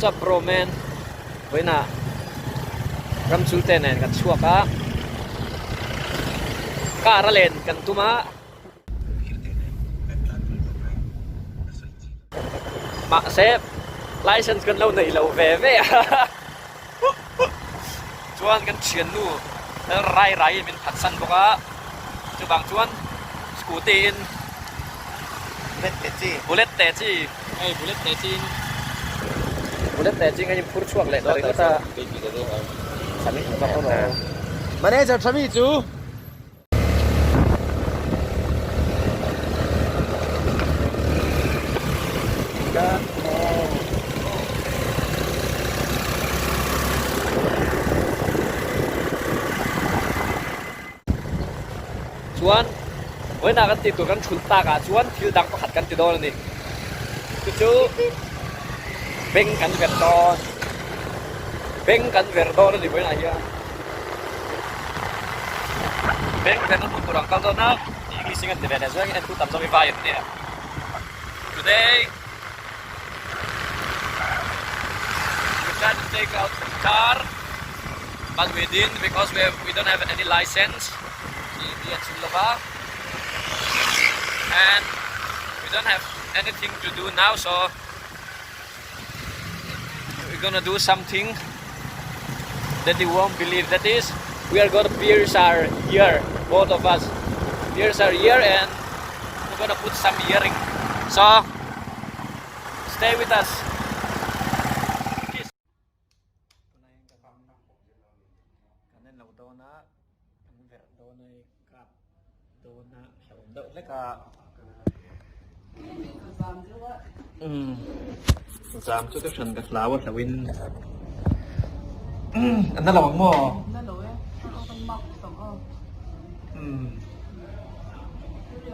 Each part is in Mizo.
What's up bro man? Vawiinah ramchul te nen kan chhuak a, car a len kan tum a. Mahse license kan lo nei lo ve ve a, chuan kan thiannu rai rai in min phatsan bawk a, chuvang chuan scooty in Bullet teh chi. Bullet teh chi. Hei bullet teh chi in bullet teh chi in kan inphur chhuak leh ta ringawt a. Manager tha mi chu. Chuan vawiinah kan tih tur kan thulh tak ah chuan thil dang pakhat kan ti dawn a ni. Chu chu beng kan ver dawn. Beng kan ver dawn a ni vawiinah hian. Beng verna hmun tur ang kal dawn a, English in kan ti ve leh zawng in entu tam zawng hi vai an nia. Today we try to take out the car but we didn't because we have we don't have any license tih hi a chhun lova and we don't have anything to do now so we gonna do something that you won't believe that is we are gonna pierce our ear both of us pierce our ear and we're gonna put some earring so stay with us Kan en lo dawn a, kan verh dawn a hei kap dawn a hlauhawm deuh hlek a. Umm zam chu ka hran ka hlau a hlauhin a na lo ang maw? Na lo e, kan mark tak aw. Umm.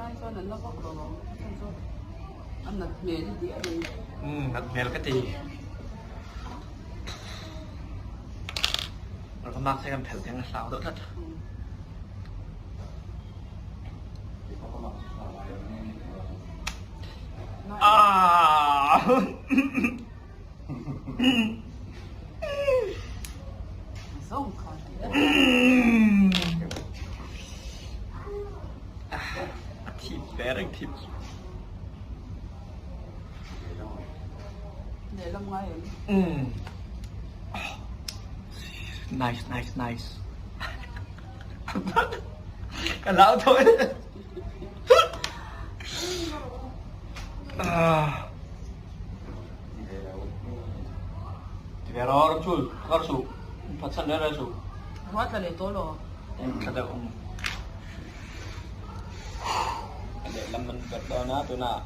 Ai chuan an la vak lo ang, a nat hmel i tih a ni. Umm nat hmel ka ti. Ka mark te kan phelh teng a hlau deuh tlat. Ah! A thip ve reng thip. Lehlam ngai em? Umm. Nice, nice, nice. Ka lau thôi. Ah. Ti ve ro ram chul, kar su. Phatsan re re su. Ruat la leh tawh lo. Thla deuh. Lehlam an ber dawn a tunah.